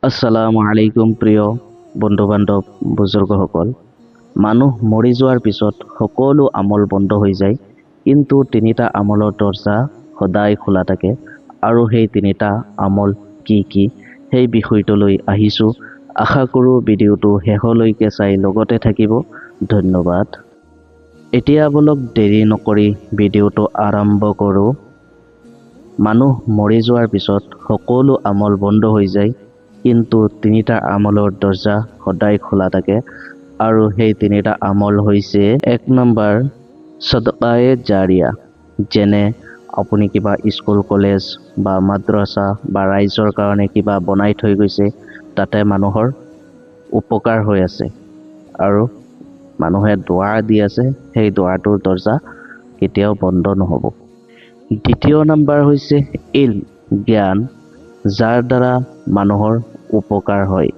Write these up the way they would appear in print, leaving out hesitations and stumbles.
আসসালামু আলাইকুম প্ৰিয় বন্ধু বান্ধৱ, বুজুৰ্গসকল। মানুহ মৰি যোৱাৰ পিছত সকলো আমল বন্ধ হৈ যায়, কিন্তু তিনিটা আমলৰ দৰ্জা সদায় খোলা থাকে। আৰু সেই তিনিটা আমল কি কি, সেই বিষয়টোলৈ আহিছোঁ। আশা কৰোঁ ভিডিঅ'টো শেষলৈকে চাই লগতে থাকিব। ধন্যবাদ। এতিয়া বলক, দেৰি নকৰি ভিডিঅ'টো আৰম্ভ কৰোঁ। মানুহ মৰি যোৱাৰ পিছত সকলো আমল বন্ধ হৈ যায়, কিন্তু তিনিটা আমলৰ দৰ্জা সদায় খোলা থাকে। আৰু সেই তিনিটা আমল হৈছে, এক নম্বৰ সদকায়ে জাৰিয়া। যেনে আপুনি কিবা স্কুল, কলেজ বা মাদ্ৰাছা বা ৰাইজৰ কাৰণে কিবা বনাই থৈ গৈছে, তাতে মানুহৰ উপকাৰ হৈ আছে আৰু মানুহে দোৱা দি আছে, সেই দোৱাটোৰ দৰ্জা কেতিয়াও বন্ধ নহ'ব। দ্বিতীয় নাম্বাৰ হৈছে ইলম, জ্ঞান, যাৰ দ্বাৰা মানুহৰ উপকাৰ হয়।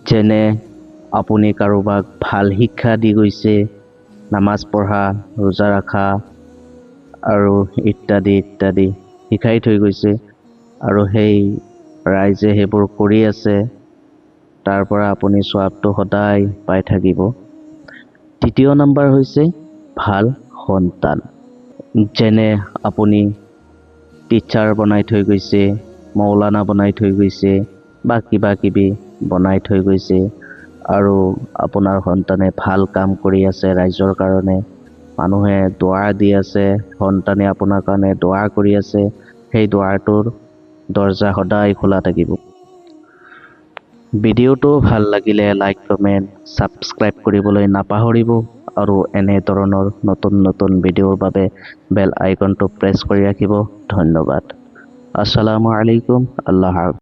যেনে আপুনি কাৰোবাক ভাল শিক্ষা দি গৈছে, নামাজ পঢ়া, ৰোজা ৰখা আৰু ইত্যাদি ইত্যাদি শিকাই থৈ গৈছে আৰু সেই ৰাইজে সেইবোৰ কৰি আছে, তাৰ পৰা আপুনি ছোৱাবটো সদায় পাই থাকিব। তৃতীয় নাম্বাৰ হৈছে ভাল সন্তান। যেনে আপুনি টিচাৰ বনাই থৈ গৈছে, মৌলানা বনাই থৈ গৈছে বা কিবা কিবি বনাই থৈ গৈছে আৰু আপোনাৰ সন্তানে ভাল কাম কৰি আছে ৰাইজৰ কাৰণে, মানুহে দোৱা দি আছে, সন্তানে আপোনাৰ কাৰণে দোৱা কৰি আছে, সেই দোৱাটোৰ দৰ্জা সদায় খোলা থাকিব। ভিডিঅ'টো ভাল লাগিলে লাইক, কমেণ্ট, ছাবস্ক্ৰাইব কৰিবলৈ নাপাহৰিব আৰু এনেধৰণৰ নতুন নতুন ভিডিঅ'ৰ বাবে বেল আইকনটো প্ৰেছ কৰি ৰাখিব। ধন্যবাদ। আসসালামু আলাইকুম। আল্লাহ হাফিজ।